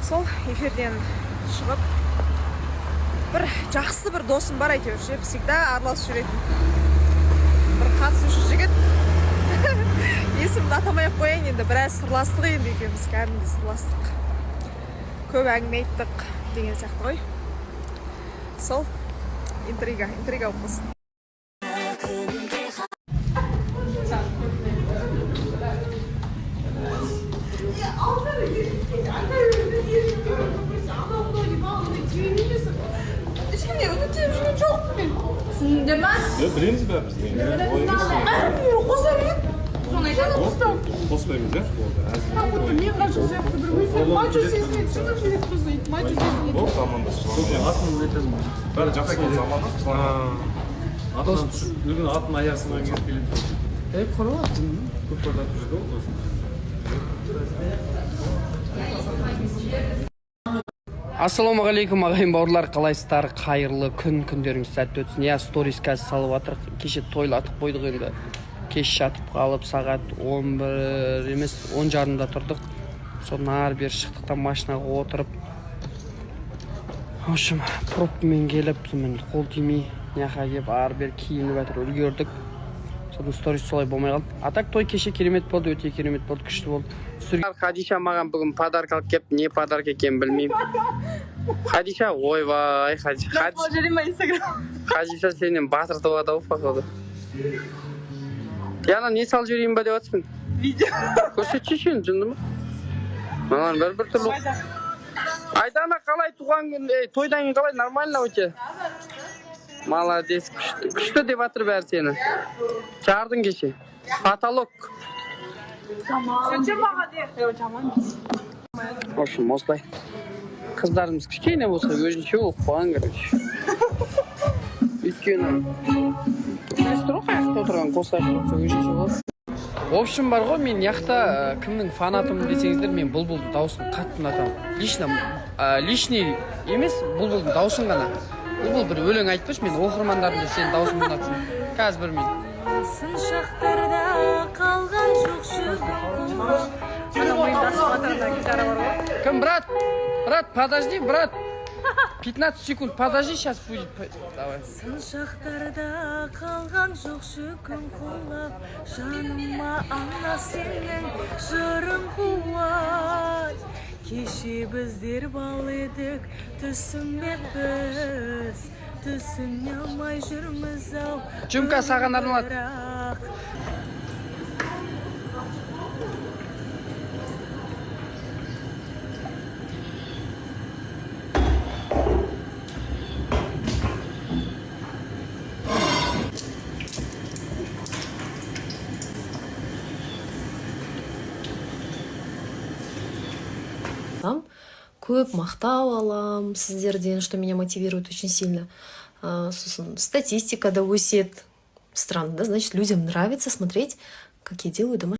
Сол эфирден шығып, бір жақсы бір досым бар, әйтеуір ше, всегда араласып жүретін бір қатысушы жігіт, есімін атамай ақ қояйын енді. Біраз сырластық енді екеуміз, кәдімгідей сырластық, көп әңгіме айттық деген сияқты ғой. Сол интрига, интрига болып қалсын. Ешкімге үгіттеп жүрген жоқпын мен. Түсіндіңдер ма? Білеміз бәріміз. Қоса береді. Соны айтады. Қоспаймыз, иә, болды. Как будто мен ғашық сияқты бір өздері мачо сезінеді, шыны керек болса, мачо сезінеді. Болды, амандасып. Атын айтасың ба? Бәрі жақсы болды, амандасып. Атынан түсіп, бүгін аттың аяғы сынған кезіп келеді. Ей, құрып. Көп тартып жүрді ғой досым. Ассалаумағалейкум, ағайын, бауырлар, қалайсыздар? Қайырлы күн, күндеріңіз сәтті өтсін. Иә, сторис қазір салып жатырық. Кеше тойлатып қойдық енді, кеш жатып қалып, сағат 11 емес, 10:30-да тұрдық. Содан ары бері шықтық та, машинаға отырып, в общем, пробкамен келіп, сонымен қол тимей мына жаққа келіп, ары бері киініп әйтеуір үлгердік. Содан сторис солай болмай қалды. А так той кеше керемет болды, өте керемет болды, күшті болды. Хадиша маған бүгін подарок алып келіпті. Не подарок екенін білмеймін. Хадиша, ойбай, Хадиша. Жүре ма Инстаграм? Хадиша сенен батыртып алады ау, походу. Диана, не салып жіберейін ба деп жатырсың? Видео. Көрсетші енді, жынды ма? Мыналардың бәрі біртүрлі. Айдана, қалай туған күн, ей, тойдан кейін қалай, нормально өте? Молодец, күшті, күшті деп жатыр бәрі сені. Жардың кеше. Потолок. Жаман. Маған де жаман. В общем, осылай. Қыздарымыз кішкене болса өзінше болып қалған, короче. Өйткені білесіздер ғой, қай жақта отырған, қосаяқ болса, өзінше болады. В общем, бар ғой, мен мына кімнің фанатымын десеңіздер, мен Бұлбұлдың дауысын қатты ұнатамын. Лично, личный емес, Бұлбұлдың дауысын ғана. Бұлбұл, бір өлең айтып берші, мен оқырмандарым да сенің дауысыңды ұнатсын. Қазір бір минут. Сын шақтарда қалған жоқ жүгім құлап. Ана миымды ашып жатыр, ана гитара бар ғой. Кім, брат? Брат, подожди, брат. 15 секунд, подожди, сейчас будет. Давай. Сын шақтарда қалған жоқ жүгім құлап, жаныма ана сенің жырың қуат. Кеше біздер бал едік, түсінбеппіз, түсіне алмай жүрміз ау. Жумка, саған арналады. Бірақ Там көп мақтау алам сіздерден, что меня мотивирует очень сильно. Сосын статистика да өседі. Странно, да? Значит, людям нравится смотреть, как я делаю домашние